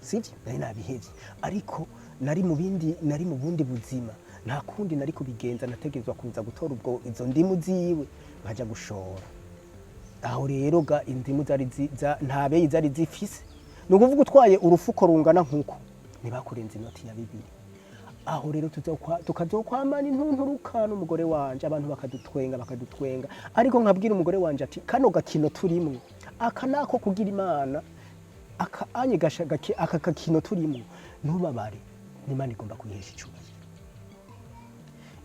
sivyo? Nari nabihevye, ariko nari mu bindi, nari mu bundi buzima. Nta kundi nari kubigenza, nategerezwa kuza gutora ubwo izo ndimu ziwe nkaja gushora. Aho rero ga indimu zari nta beyi zari zifise. Ni ukuvuga utwaye urufuko rungana nk'uko ntibakurenza inoti ya 2. Aho rero tukazokwamana intunturuka n'umugore wanje, abantu bakadutwenga bakadutwenga, ariko nkabwira umugore wanje ati kano gakino turimwo aka nako kugira Imana aka anye aka gakino turimwo, ntubabare, n'Imana igomba kwihesha icubahiro,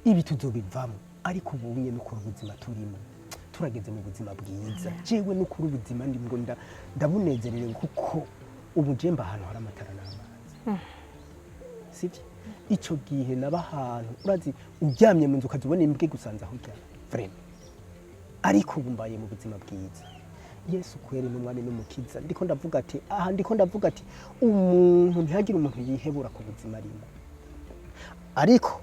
ibi tuzobivamo. Ariko ubunye n'ukuri ubuzima turimo, turageze mu buzima bwiza. Jewe n'ukuri ubuzima ndimwo ndabunezerewe, kuko ubu je mba ahantu hari amatara n'amazi, sivyo? Ico gihe naba ahantu urazi uryamye mu nzu ukaza ubona imbwa igusanze aho uryamye, vraiment. Ariko ubu mbaye mu buzima bwiza. Yesu kweri n'umwami n'umukiza. Ndiko ndavuga ati aha, ndiko ndavuga ati umuntu ntihagire umuntu yihebura ku buzima arimo. Ariko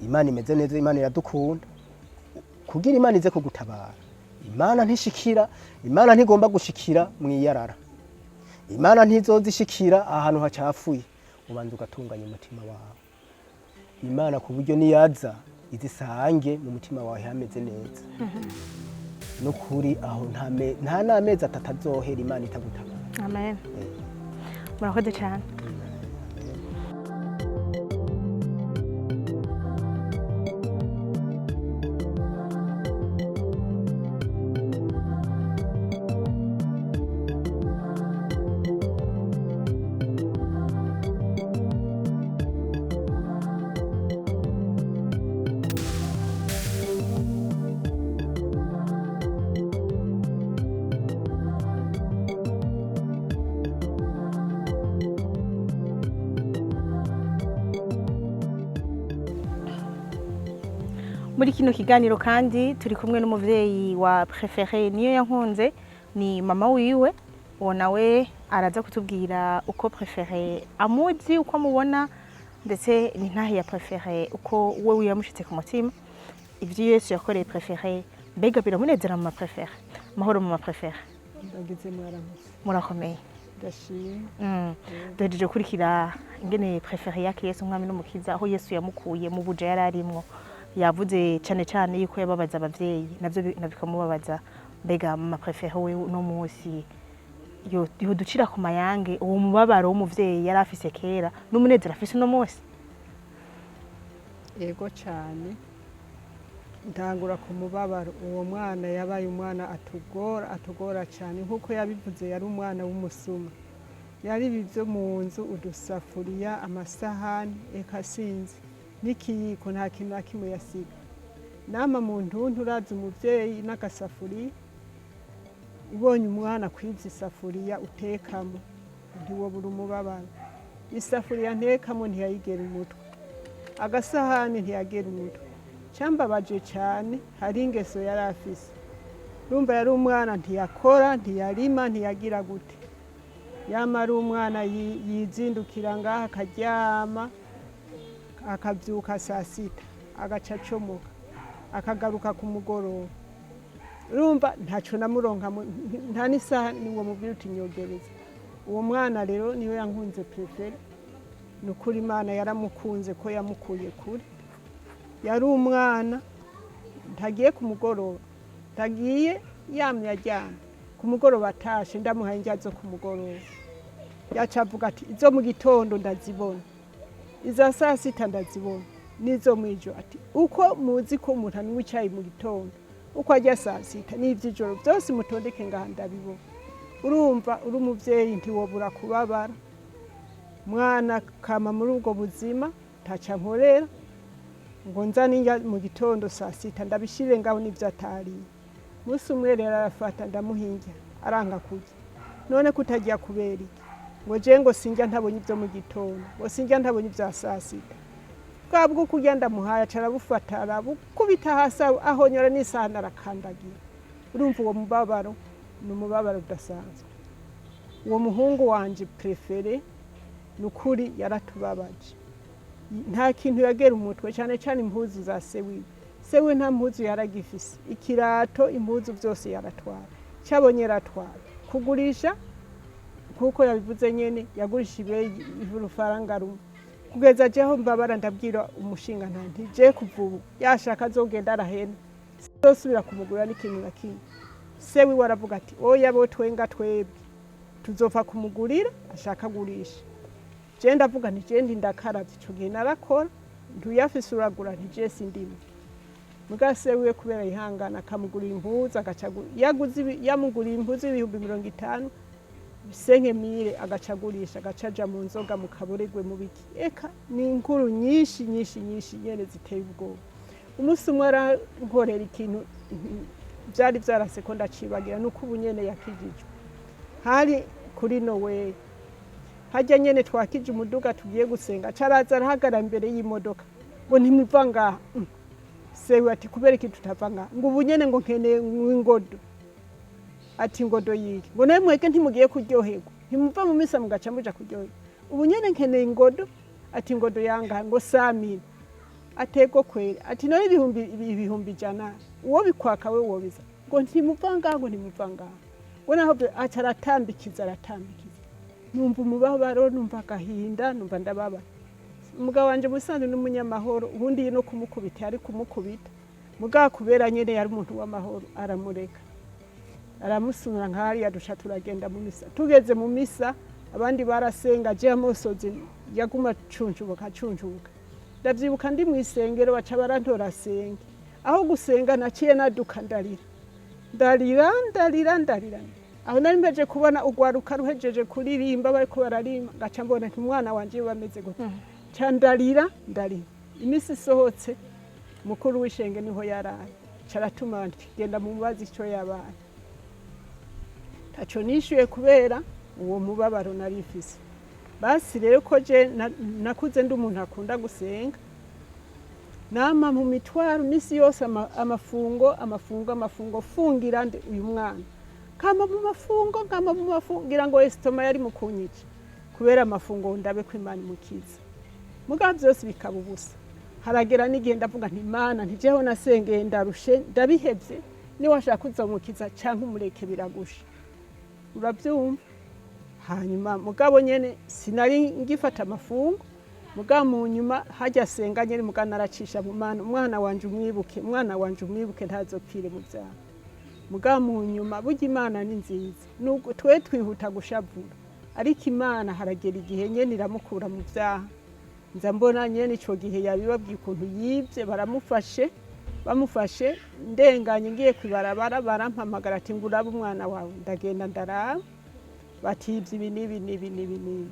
Imana imeze neza, Imana iradukunda. Kugira Imana ize kugutabara, Imana ntishikira, Imana ntigomba gushikira mwiyarara, Imana ntizozishikira ahantu hacafuye. Ubanza ugatunganya umutima wawe, Imana ku buryo niyaza izisange mu mutima wawe hameze neza. No kuri aho nta n'amezi 3 azohera Imana itagutabara. Amen. Murakoze cyane. Muri kino kiganiro kandi turi kumwe n'umuvyeyi wa Préféré niyo yankunze, ni mama wiwe. Uwo nawe araza kutubwira uko Préféré amuzi, uko amubona, ndetse n'intahe ya Préféré uko we yamushitse ku mutima, ivyo Yesu yakoreye Préféré mbega biramunezera. Mama Préféré, amahoro mama Préféré. Ndagize mwaramutse. Murakomeye? Ndashima. Duhejeje gukurikira ingene Préféré yakiriye Yesu umwami n'umukiza, aho Yesu yamukuye mu buja yari arimwo. Yavuze cane cane yuko yababaza abavyeyi, navyo bikamubabaza. Mbega mama Préféré, we uno munsi yoducira ku mayange uwo mubabaro w'umuvyeyi yari afise kera n'umunezero afise uno munsi? Yego cyane. Ntangura ku mubabaro. Uwo mwana yabaye umwana atugora, atugora cyane. Nk'uko yabivuze, yari umwana w'umusuma, yari ibi byo mu nzu, udusafuriya, amasahani, eka sinzi n'ikiyiko, nta kintu na kimwe yasiga. Nama mu ntuntu, urazi umubyeyi n'agasafuriya, ubonye umwana kwibye isafuriya utekamo ntiwobura umubabaro. Isafuriya ntekamo ntiyayigera umutwe, agasahani ntiyagera umutwe. Cyambabaje cyane, hari ingeso yari afise. Urumva yari umwana ntiyakora, ntiyarima, ntiyagira gute, yama ari umwana yizindukira ngaha akaryama, akabyuka saa 6, agaca acomoka, akagaruka ku mugoroba. Urumva ntacyo namuronka, nta n'isaha niwo mubwira uti nyogereza. Uwo mwana rero niyo yankunze Préféré. Ni ukuri Imana yaramukunze ko yamukuye kure. Yari umwana ntagiye ku mugoroba, ntagiye, yamye aryamye. Ku mugoroba atashe, ndamuhaye indya zo ku mugoroba, yaca avuga ati izo mu gitondo ndazibona, iza saa 6 ndazibona, n'izo mw'ijoro. Ati uko muzi ko umuntu anywa icyayi mu gitondo, uko arya saa 6 n'iby'ijoro byose mutondeke ngaha ndabibona. Urumva uri umuvyeyi ntiwobura kubabara. Mwana kama muri ubwo buzima, ntaca nkorera ngo nzane indya mu gitondo saa 6 ndabishire ngaho n'ibyo atariye. Umunsi umwe rero arafata, ndamuha indya, aranga kurya. None kutarya kubera iki? Ngo je ngo sinjya ntabonye ibyo mu gitondo, ngo sinjya ntabonye ibya saa 6. Bwa bwo kurya ndamuhaye aca arabufata, arabukubita hasi, ahonyora n'isahani arakandagira. Urumva uwo mubabaro ni umubabaro udasanzwe. Uwo muhungu wanje Préféré ni ukuri yaratubabaje. Nta kintu yagera umutwe, cyane cyane impuzu za se wiwe. Se we nta mpuzu yaragifise, ikirato, impuzu byose yaratwara, cyabonye yaratwara. Kugurisha, kuko yabivuze nyene, yagurisha ibeyi urufaranga rumwe. Kugeza jeho mbabara, ndabwira umushinga nti je kuva ubu yashaka azogenda arahena, sinzosubira kumugurira n'ikintu na kimwe. Se wiwe aravuga ati: "Oya, bo twenga twebwe tuzopfa kumugurira, ashaka agurisha." Je ndavuga nti je ndi ndakaravye, ico gihe narakora, ntuyafise uragura, nti je sindimo. Muga se wiwe kubera yihangana akamugurira impuzu, agaca yaguze yamuguriye impuzu 50,000, 5000, agaca agurisha, agaca aja mu nzoga, mu kaburegwe, mu biki. Eka ni inkuru nyinshi nyinshi nyinshi nyene ziteye ubwoba. Umunsi umwe arankorera ikintu vyari vyarase ko ndacibagira, nuko ubu nyene yakijijwe. Hari kuri Noel, harya nyene twakije umuduga tugiye gusenga, caraza arahagarara imbere y'imodoka ngo: "Ntimuva ngaha." Sewe ati: "Kubera iki tutava ngaha?" Ngo: "Ubu nyene ngo nkeneye ingodo." Ati: "Ingodo yiki?" Ngo: "Nawe mwege ntimugiye kuryoherwa, ntimuva mu misa mugaca muja kuryoherwa. Ubu nyene nkeneye ingodo." Ati: "Ingodo yangaha?" Ngo: "Samina." Atego kweri. Ati: "None 100,000 uwo bikwaka we wobiza?" Ngo: "Ntimuva ngaha." Ngo: "Ntimuva ngaha." Ngo naho aca aratambikiza, aratambikiza. Numva umubabaro, numva agahinda, numva ndababara. Umugabo wanje musanzwe n'umunyamahoro, ubundi no kumukubita yari kumukubita, mugabo kubera nyene yari umuntu w'amahoro aramureka, aramusumira nk'hariya. Duca turagenda mu misa. Tugeze mu misa abandi barasenga, je amosozi yaguma acuncubuka, acuncubuka. Ndavyibuka ndi mw'isengero, baca barantora senge. Aho gusenga naciye naduka ndarira, ndarira, ndarira, ndarira. Aho nari mpeje kubona urwaruka ruhejeje kuririmba, bariko bararimba, ngaca mbona nti umwana wanje bameze gute, ca ndarira, ndarira. Iminsi isohotse, mukuru w'ishenge niho yaraye, ca aratuma nti: "Genda mumubaze ico yabaye." Taco nishyuye kubera uwo mubabaro nari mfise. Basi rero ko je nakuze ndi umuntu akunda gusenga, nama mu mitwaro iminsi yose, amafungo, amafungo, amafungo, fungira nde uyu mwana, kama mu mafungo, nkama mu mafungo, ngira ngo estomac yari mu kunyica kubera amafungo, ndabe ko Imana imukiza. Mugabo byose bikaba ubusa. Haragera n'igihe ndavuga nti: "Imana, ntijeho nasengeye, ndarushe, ndabihevye, niwashaka uzomukiza canke umureke, biragusha." Uravyumva? Hanyuma mugabo nyene sinari ngifata amafungo, mugabo mu nyuma hajya senga nyene, mugabo naracisha mu Mana: "Umwana wanje umwibuke, umwana wanje umwibuke, ntazopfire mu vyaha." Mugabo mu nyuma burya Imana ni nziza, nubwo twe twihuta gushavura, ariko Imana haragera igihe nyene iramukura mu vyaha. Nza mbona nyene ico gihe yabibabwiye ukuntu yivye, baramufashe. Bamufashe ndenganye ngiye kwibarabara, barampamagara ati: "Ngo urabe umwana wawe." Ndagenda ndaraba, bativye ibi n'ibi n'ibi n'ibi n'ibi.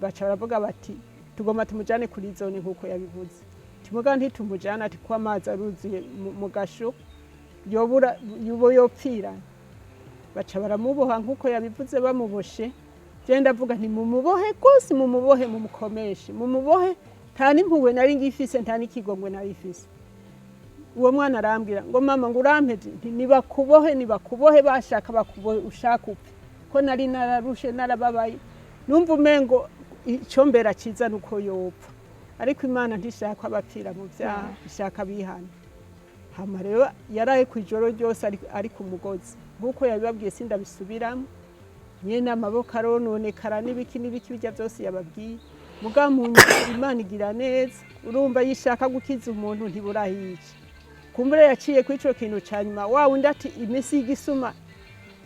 Baca baravuga bati: "Tugomba tumujane kuri zone nk'uko yabivuze." Timuga ntitumujana, ati ko amazi aruzuye mu gasho, yobura yubo yopfira. Baca baramuboha nk'uko yabivuze. Bamuboshe, je ndavuga nti: "Mumubohe rwose, mumubohe, mumukomeshe, mumubohe." Nta n'impuhwe nari ngifise, nta n'ikigongwe nari mfise. Uwo mwana arambwira ngo: "Mama," ngo: "urampevye." Nti: "Nibakubohe, nibakubohe, bashaka bakubohe, ushaka upfe." Ko nari nararushe, narababaye, numva umengo icyo mbera cyiza nuko yopfa. Ariko Imana ntishaka abapfira mu byaha, ishaka abihana. Hama rero yaraye ku ijoro ryose ari ku mugozi nk'uko yabibabwiye, sindabisubiramo nyene, amaboko arononekara n'ibiki n'ibiki, bijya byose yababwiye. Mugabo mu nyuma Imana igira neza. Urumva, yishaka gukiza umuntu ntiburahica. Kumbure yaciye kuri ico kintu ca nyuma, wa wundi ati iminsi y'igisuma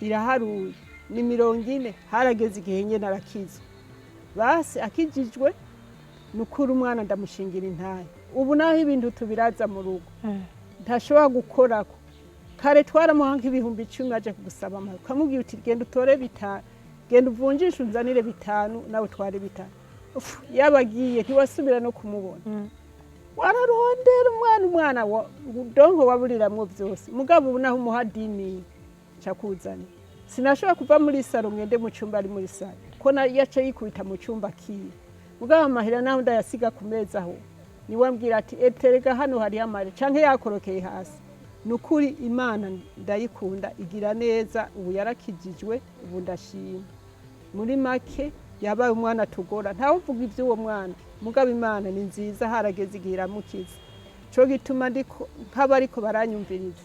iraharuye ni 40. Harageze igihe nyene arakizwa. Basi akijijwe, ni ukuri umwana ndamushingira intahe. Ubu naho ibintu tubiraza mu rugo, ntashobora gukorako. Kare twaramuha nk'10,000, aje kugusaba amahera ukamubwira uti: "Genda utore 5, genda uvunjishe unzanire 5, nawe utware 5." Uf, yaba agiye ntiwasubira no kumubona. Wararondera umwana, umwana donko waburiramwo byose. Mugabo ubu naho umuha 10,000 cakuzana, sinashobora kuva muri salon ngende mu cyumba ari muri salon, ko yaca yikubita mu cyumba kiwe. Mugabo amahera naho ndayasiga ku meza, aho niwe ambwira ati: "Eterega hano hariho amahera," canke yakorokeye hasi. Ni ukuri Imana ndayikunda, igira neza. Ubu yarakijijwe, ubu ndashima. Muri make yabaye umwana tugora, ntawe uvuga iby'uwo mwana. Mugabo Imana ni nziza, harageze igihe iramukiza. Cyo gituma ndiko nk'abariko baranyumviriza,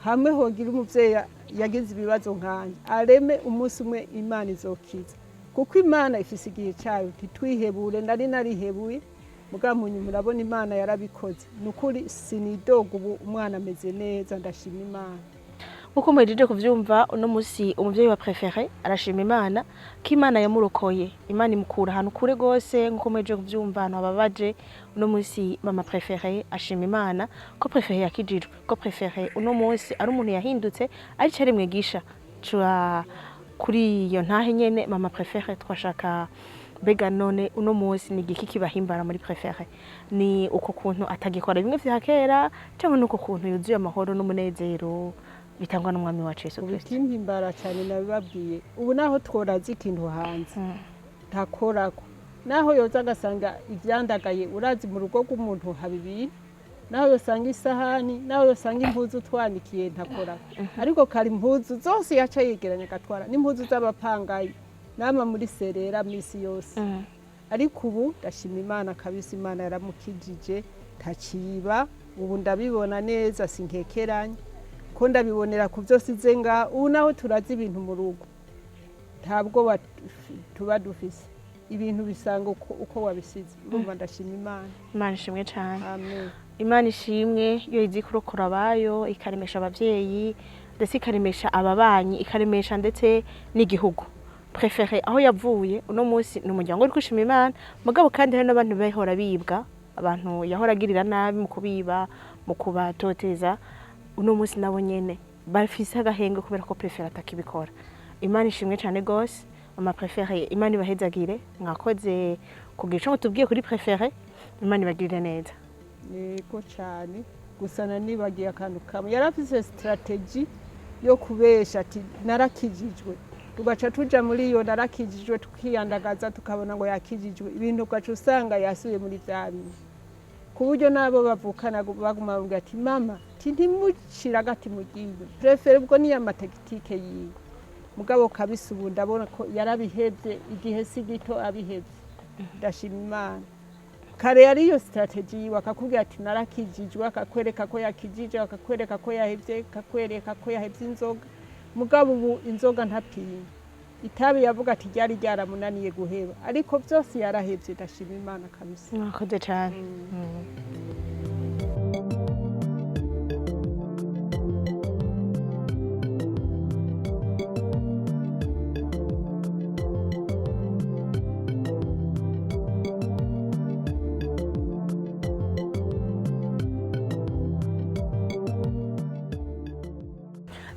hamwe hogira umuvyeyi yagize ibibazo nkanje, areme umunsi umwe Imana izokiza. Kuko Imana ifise igihe cyayo, ntitwihebure. Nari narihebuye, mugabo mu nyuma urabona Imana yarabikoze. Ni ukuri sinidoga, ubu umwana ameze neza, ndashima Imana. Nkuko muhejeje kuvyumva, uno musi umuvyeyi wa Préféré arashima Imana ko Imana yamurokoye, Imana imukura ahantu kure gose. Nkuko muhejeje kuvyumva, ahantu hababaje. Uno musi mama Préféré ashima Imana ko Préféré yakijijwe, ko Préféré uno musi ari umuntu yahindutse, ari caremwe gisha. Cura kuri iyo ntahe nyene, mama Préféré, twashaka mbega none uno munsi ni igiki kibahimbara muri Préféré? Ni uko kuntu atagikora bimwe vya kera, cyangwa ni uko kuntu yuzuye amahoro n'umunezero bitangwa n'Umwami wacu Yesu Ubu Kristo? Ikimpimbara cyane, nabibabwiye, ubu naho tworaza ikintu hanze ntakorako, naho yoza agasanga ivyandagaye. Urazi mu rugo rw'umuntu haba ibintu, naho yosanga isahani, naho yosanga impuzu twanikiye, ntakorako. Ariko kare impuzu zose yaca yegeranya agatwara, n'impuzu z'abapangayi nama muri serera misi yose. Ariko ubu ndashima Imana kabisa, Imana yaramukijije, ntaciba ubu. Ndabibona neza, sinkekeranya ko ndabibonera ku byo size ngaha. Ubu naho turazi ibintu mu rugo, ntabwo tuba dufise ibintu, bisanga uko wabisize. Urumva ndashima Imana. Imana ishimwe cyane. Amen. Imana ishimwe yo izi kurokora abayo, ikaremesha abavyeyi, ndetse ikaremesha ababanyi, ikaremesha ndetse n'igihugu. Préféré aho yavuye uno munsi ni umuryango uri kwishima Imana. Mugabo kandi hari n'abantu bahora bibwa, abantu yahora agirira nabi mu kubiba, mu kubatoteza. Uno munsi nabo nyene bafise agahenge kubera ko Préféré atakibikora. Imana ishimwe cyane gose. Mama Préféré, Imana ibahezagire. Mwakoze kugira ico mutubwiye kuri Préféré. Imana ibagirire neza. Yego cyane. Gusa nanibagiye akantu kamwe: yari afise stratégie yo kubesha ati narakijijwe, tugaca tuja muri iyo narakijijwe, tukiyandagaza, tukabona ngo yakijijwe ibintu, ugaca usanga yasubiye muri vya bintu, ku buryo n'abo bavukana baguma bavuga ati mama, ti ntimucire agati mu ryinyo Préféré. Ubwo niyo ama tactique yiwe. Mugabo kabisa ubu ndabona ko yarabihevye, igihe si gito abihevye, ndashima Imana. Kare yari iyo stratégie yiwe, akakubwira ati narakijijwe, akakwereka ko yakijije, akakwereka ko yahevye, akakwereka ko yahevye inzoga. Mugabo ubu inzoga ntapima, itabi yavuga ati ryari ryaramunaniye guheba, ariko byose yarahevye, ndashima Imana kabisa. Mwakoze cyane.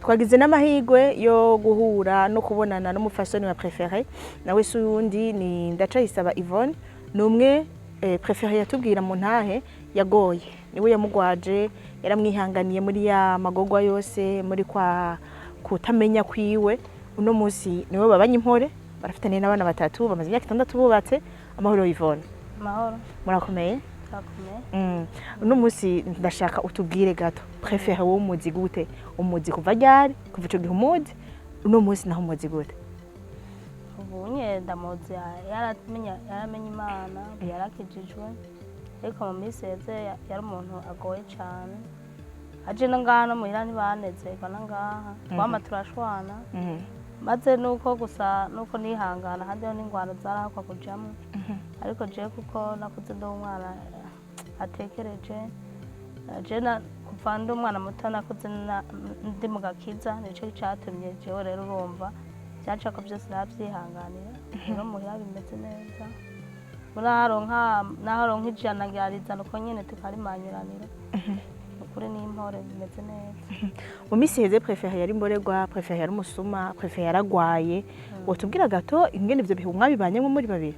Twagize n'amahirwe yo guhura no kubonana n'umufasoni wa Préféré. Nawe si uyundi, ni Ndacayisaba Yvonne. Ni umwe Préféré yatubwira mu ntahe yagoye, niwe yamugwaje, yaramwihanganiye muri ya magogwa yose, muri kwa kutamenya kwiwe. Uno munsi niwe babanye impore, barafitaniye n'abana batatu, bamaze imyaka 6 bubatse. Amahoro Yvonne. Amahoro. Murakomeye? Turakomeye. Uno munsi ndashaka utubwire gato Préféré wowe umuzi gute? Umuzi kuva ryari? Kuva ico gihe umuzi, uno munsi naho umuzi gute? Ubu nye ndamuzi, yaramenye Imana, ubu yarakijijwe. Ariko mu minsi iheze yari umuntu agoye cane, aje no ngaha no muhira ntibanezerwa no ngaha, twama turashwana. Maze nuko gusa nuko nihangana, ahandi ho n'ingwano zarahakwa kujamwo. Ariko jewe kuko nakuze ndi umwana atekereje, je kuva ndi umwana muto nakuze ndi mu gakiza, nico catumye jewe rero urumva ivyacako vyose naravyihanganira. Rero muhira bimeze neza, naharonka 100 ngira uko nyene tukarimanyuranira. Ukuri n'impore, bimeze neza. Mu minsi iheze Préféré yari imborerwa, Préféré yari umusuma, Préféré yaragwaye. Wotubwira gato ingene ivyo bihe mwabibanyemwo muri babiri?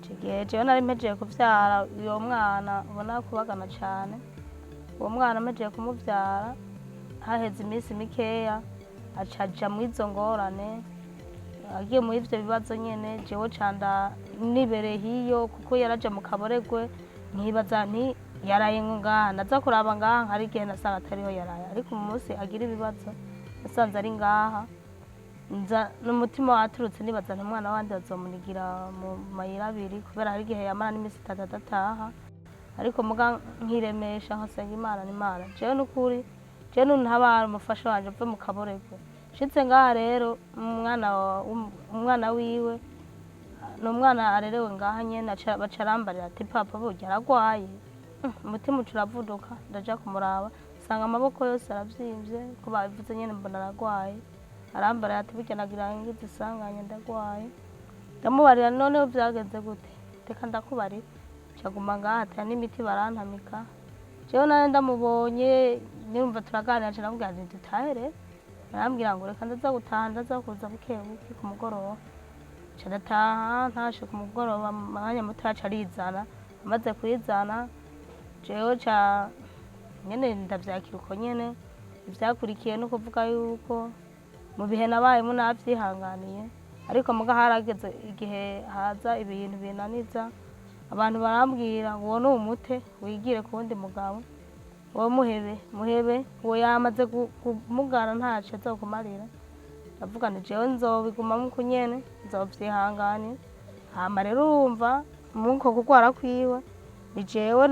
Ico gihe jewe nari mpejeje kuvyara uyo mwana ubona kubagana cane. Uwo mwana mpejeje kumuvyara, haheze iminsi mikeya aca aja mw'izo ngorane, agiye muri ivyo bibazo nyene. Jewe canda nibereye hiyo, kuko yaraja mu kaboregwe, nkibaza nti yaraye ngaha, naza kuraba ngaha hari igihe nasanga atariho yaraye. Ariko umunsi agira ibibazo nasanze ari ngaha, nza n'umutima waturutse nibaza nti umwana wanje bazomunigira mu mayira abiri, kubera hari igihe yamara n'iminsi 3 adataha. Ariko muga nkiremesha, nkasenga Imana n'Imana jewe n'ukuri jewe nuntabara umufasha wanje mve mu kaboregwe. Nshitse ngaha rero, umwana wiwe. Ni umwana arerewe ngaha nyene, baca arambarira ati: "Papa burya aragwaye." Umutima uca uravuduka, ndaja kumuraba, nsanga amaboko yose aravyimbye, ko babivuze nyene, mbona aragwaye. Arambarira ati: "Burya nagira ngize isanganya, ndagwaye." Ndamubarira: "Noneho vyagenze gute? Reka ndakubarira." Caguma ngaha, atera n'imiti, barantamika. Jewe nane ndamubonye, nirumva turaganira, nca ndamubwira nti: "Dutahe rero." Arambwira ngo: "Reka ndaza gutaha, ndaza kuza buke buke ku mugoroba." Nca ndataha. Ntashe ku mugoroba, mu mwanya muto aca arizana. Amaze kuyizana, jewe ca nyene ndavyakira uko nyene. Ivyakurikiye ni ukuvuga yuko mu bihe nabayemo navyihanganiye, ariko muga harageze igihe haza ibintu binaniza. Abantu barambwira ngo: "Uwo ni umute, wigire ku wundi mugabo, wowe muhebe, muhebe, uwo yamaze kumugara, ntaco azokumarira." Ndavuga nti: "Jewe nzobigumamo uku nyene, nzovyihanganira." Hama rero urumva, muko kugwara kwiwe, ni jewe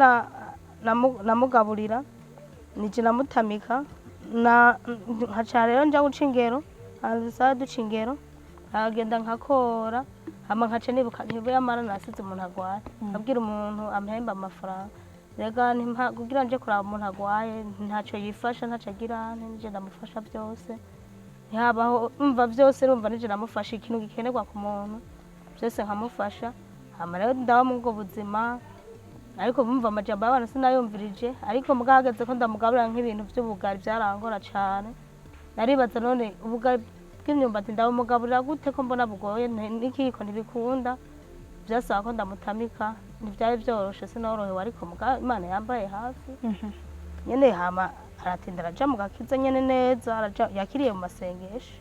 namugaburira, nije namutamika, na nkaca rero nja guca ingero. Hanze duca ingero, nkagenda nkakora, hama nkaca nibuka ntibu yamara nasize umuntu agwaye, nkabwira umuntu ampemba amafaranga: "Rega kugira nje kuraba umuntu agwaye, ntaco yifasha, ntaco agira, nije ndamufasha byose, ntihabaho umva byose, urumva nije ndamufasha ikintu gikenerwa ku muntu byose, nkamufasha." Hama rero ndaba muri ubwo buzima, ariko bumva amajambo y'abantu sinayumvirije. Ariko mugahageze ko ndamugaburira nk'ibintu by'ubugari, byarangora cane. Naribaza: none ubugari bw'imyumbati ndabumugaburira gute, ko mbona bugoye, n'ikiyiko ntibikunda? Byasaba ko ndamutamika, ntibyari byoroshe, sinorohewe, ariko muga Imana yambaye hafi nyene. Hama aratinda araja mu gakiza nyene neza, araja yakiriye mu masengesho.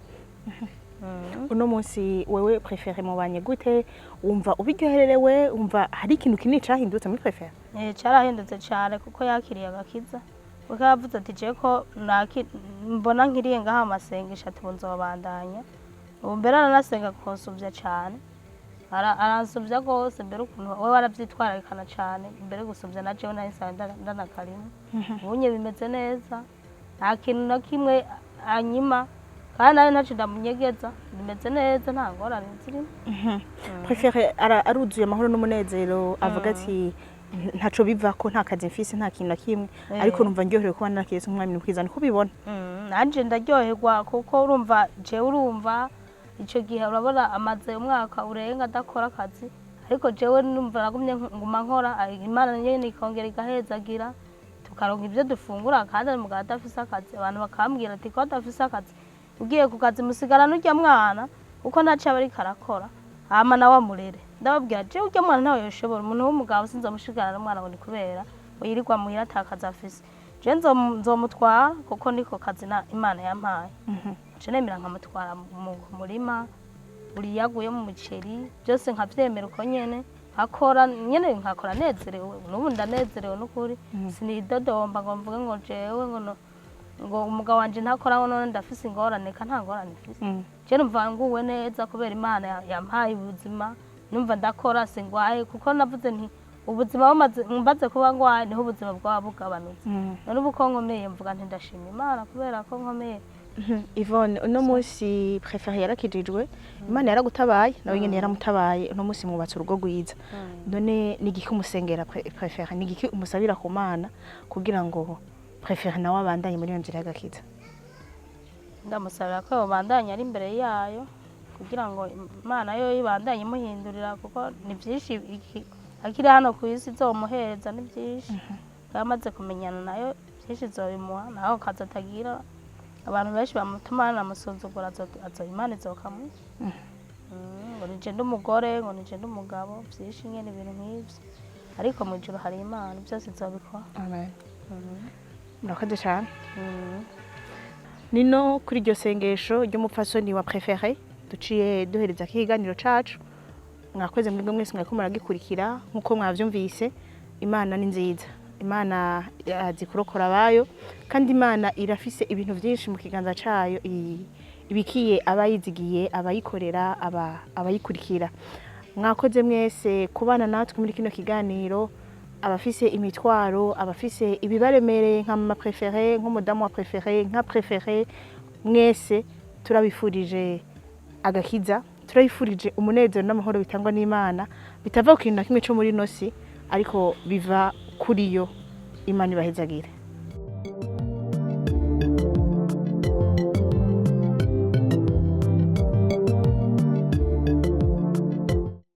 Uno munsi wewe Préféré mubanye gute? Wumva ubiryohererewe? Wumva hari ikintu kinini cahindutse muri Préféré? Carahindutse cane, kuko yakiriye agakiza, kuko yavuze ati: "Je ko mbona nkiriye ngaha mu masengesho," ati: "Ubu nzobandanya." Ubu mbere aranasenga kunsuvya cane. Aransuvya rwose mbere, ukuntu we waravyitwararikana cane mbere gusuvya na jewe nari nsanzwe ndanakarimo. Ubunye bimeze neza, nta kintu na kimwe anyima, kandi nawe ntaco ndamunyegeza. Bimeze neza, nta ngorane zirimo. Préféré aruzuye amahoro n'umunezero, avuga ati: "Ntaco bivako, nta kazi mfise, nta kintu na kimwe, ariko numva ndyoherewe kuba narakiriye umwami n'ukwiza." Niko ubibona? Nanje ndaryoherwa, kuko urumva jewe, urumva ico gihe, urabona amaze umwaka urenga adakora akazi, ariko jewe numva nagumye nguma nkora, Imana nyene ikongera igahezagira, tukaronka ibyo dufungura, kandi umugabo adafise akazi. Abantu bakambwira ati: "Ko adafise akazi, ugiye ku kazi musigara n'urya mwana, kuko ntaco aba ariko arakora, hama nawe amurere." Ndababwira: "Jewe urya mwana ntawe yoshobora, umuntu w'umugabo sinzomushigana n'umwana ngo ni kubera ngo yirirwa muhira ata kazi afise. Je nzomutwara kuko niko kazi na Imana yampaye." Nca nemera nkamutwara mu murima, buri yaguye mu muceri byose nkavyemera uko nyene, nkakora nyene, nkakora nezerewe. N'ubu ndanezerewe n'ukuri, sinidodomba ngo mvuge ngo jewe ngo ngo umugabo wanje ntakora, ngo none ndafise ingorane. Ka nta ngorane mfise. Je numva nguwe neza kubera Imana yampaye ubuzima, numva ndakora, singwaye, kuko navuze nti ubuzima bumaze mbaze kuba ngwaye, niho ubuzima bwaba bugabanutse. None ubu ko nkomeye, mvuga nti ndashima Imana kubera ko nkomeye. Yvonne, uno munsi Préféré yarakijijwe, Imana yaragutabaye, nawe nyene yaramutabaye, uno munsi mwubatse urugo rwiza. None ni igiki umusengera Préféré? Ni igiki umusabira ku Mana kugira ngo Préféré nawe abandanye muri iyo nzira y'agakiza? Ndamusabira ko yobandanya ari imbere yayo, kugira ngo Imana yo ibandanye imuhindurira, kuko ni byinshi akiri hano ku isi izomuhereza, ni byinshi. Yamaze kumenyana nayo, byinshi izobimuha. Naho kazi atagira, abantu benshi bamutuma banamusuzugura, Imana izokamuha. Ngo nije ndi umugore, ngo nije ndi umugabo, byinshi nyene, ibintu nk'ivyo. Ariko mu ijuru hari Imana, byose izobikora. Amen, murakoze cyane. Nino kuri iryo sengesho ry'umupfasoni wa Préféré duciye duhereza ikiganiro cacu. Mwakoze mwebwe mwese mwariko muragikurikira. Nk'uko mwavyumvise, Imana ni nziza, Imana yazi kurokora abayo, kandi Imana irafise ibintu vyinshi mu kiganza cayo ibikiye abayizigiye, abayikorera, abayikurikira. Mwakoze mwese kubana natwe muri kino kiganiro. Abafise imitwaro, abafise ibibaremereye nka mama Préféré, nk'umudamu wa Préféré, nka Préféré, mwese turabifurije agakiza. Turabifurije umunezero n'amahoro bitangwa n'Imana, bitava ku kintu na kimwe cyo muri ino si, ariko biva kuri yo. Imana ibahezagire.